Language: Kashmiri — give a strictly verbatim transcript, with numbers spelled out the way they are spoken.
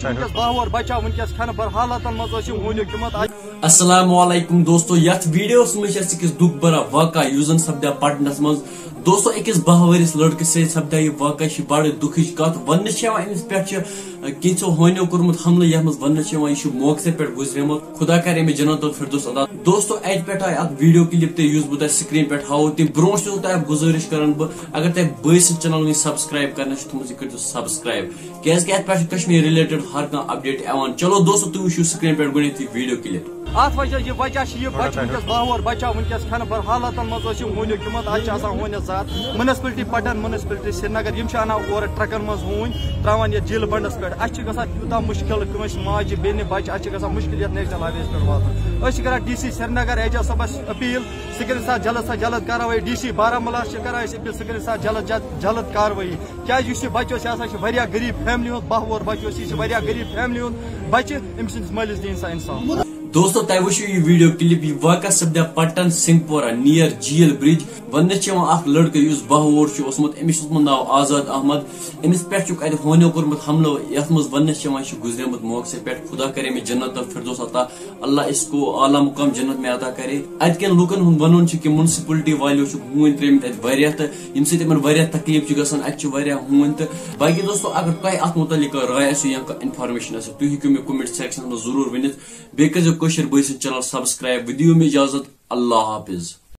وٕنکیٚس باہور بچا، وٕنکیٚس کھٮ۪نہٕ بھر حالاتن منٛز ٲسۍ یِم ہوٗنیو کیُمت۔ السلام علیکم دوستو، یتھ ویڈیوس منٛز چھِ اَسہِ أکِس دُکھ بھرا واقعہ یُس زن سپدیو پٹنس منٛز۔ دوستو، أکِس باہ وٕہرِس لڑکہٕ سۭتۍ سپدیو یہِ واقعہ، یہِ چھِ بڑٕ دُکھٕچ کتھ۔ وننہٕ چھِ یِوان أمِس پٮ۪ٹھ چھِ کینٛژھو ہوٗنیو کوٚرمُت حملہٕ، یتھ منٛز وننہٕ چھِ یِوان یہِ چھُ موقعہٕ پٮ۪ٹھ گُزریومُت۔ خدا کرِ أمِس جنت الفردوس عطا۔ دوستو، اتہِ پٮ۪ٹھ آیہِ اکھ ویڈیو کلپ تہِ یُس بہٕ تۄہہِ سکرین پٮ۪ٹھ ہاوو۔ تمہِ برونٛہہ چھُس بہٕ تۄہہِ اکھ گُزٲرِش کران بہٕ، اگر تۄہہِ بٲے سٕنٛز چینل وٕنہِ سبسکرایب کرنہٕ چھِ تھٲومٕژ، یہِ کٔرۍزیو سبسکرایب۔ کیازِ کہِ اتھ پٮ۪ٹھ چھِ کشمیر رِلیٹڈ ہر کانٛہہ اپڈیٹ یِوان۔ چلو دوستو، تُہۍ وٕچھِو سکرین پٮ۪ٹھ گۄڈٕنیتھ یہِ ویڈیو کلپ۔ اتھ وجہ، یہِ وجہ چھِ یہِ بچہِ وٕنکیٚس باہور بچا، وٕنکیٚس کھٮ۪نہٕ بھر حالاتن منٛز ٲسۍ یِم ہوٗنیو کیُمت۔ اتہِ چھِ آسان ہوٗنیس زیادٕ، منسپلٹی پٹن، منسپلٹی سرینگر، یِم چھِ انان اورٕ ٹرکن منٛز ہوٗنۍ، تراوان یتھ جیٖلہٕ بنڈس پٮ۪ٹھ۔ اسہِ چھِ گژھان یوٗتاہ مُشکل، کٲنٛسہِ ماجہِ بیٚنہِ بچہِ، اسہِ چھِ گژھان مُشکل یتھ نیشنل ہاے ویس پٮ۪ٹھ واتُن۔ أسۍ چھِ کران ڈی سی سرینگر اعجاز صٲبس اپیل، سُہ کٔرِنۍ سا جلد سا جلد کاروٲیی۔ ڈی سی بارہمولہ چھِ کران أسۍ اپیل، سُہ کٔرِنۍ سا جلد جا-، جلد کاروٲیی۔ کیازِ یُس یہِ بچہِ اوس، یہِ ہسا چھِ واریاہ غریٖب فیملی ہُنٛد، باہور بچہِ اوس، یہِ چھِ واریاہ غریٖب فیملی ہُنٛد بچہِ، أمۍ سٕنٛدِس مٲلِس دِیِن سا انصاف۔ دوستو، تۄہہِ وٕچھِو یہِ ویڈیو کلپ، یہِ واقعہ سپدیو پٹن سنگھ پورہ near جیل برج۔ وننہٕ چھِ یِوان اکھ لڑکہٕ یُس باہور چھُ اوسمُت، أمِس چھُ اوسمُت ناو آزاد احمد۔ أمِس پٮ۪ٹھ چھُکھ اتہِ ہوٗنیو کوٚرمُت حملہٕ، یتھ منٛز وننہٕ چھِ یِوان یہِ چھُ گُزریومُت موقعہٕ پٮ۪ٹھ۔ خدا کرِ أمِس جنت الفردوس عطا۔ اللہ اس کو اعلیٰ مقام جنت میں عطا کرے۔ اتہِ کٮ۪ن لوٗکن ہُنٛد ونُن چھُ کہِ منسپلٹی والیو چھُکھ ہوٗنۍ ترٲومٕتۍ اتہِ واریاہ، تہٕ ییٚمہِ سۭتۍ یِمن واریاہ تکلیف چھُ گژھان۔ اتہِ چھِ واریاہ ہوٗنۍ۔ تہٕ باقی دوستو، اگر تۄہہِ اتھ متعلق کانٛہہ راے آسِو یا کانٛہہ انفارمیشن آسِو، تُہۍ ہیٚکِو مےٚ comment section منٛز ضروٗر ؤنِتھ۔ بیٚیہِ کٔرۍزیو کٲشِر بٲے سٕنٛز چینل سبسکرایب۔ وۄنۍ دِیِو مےٚ اجازت، اللہ حافظ۔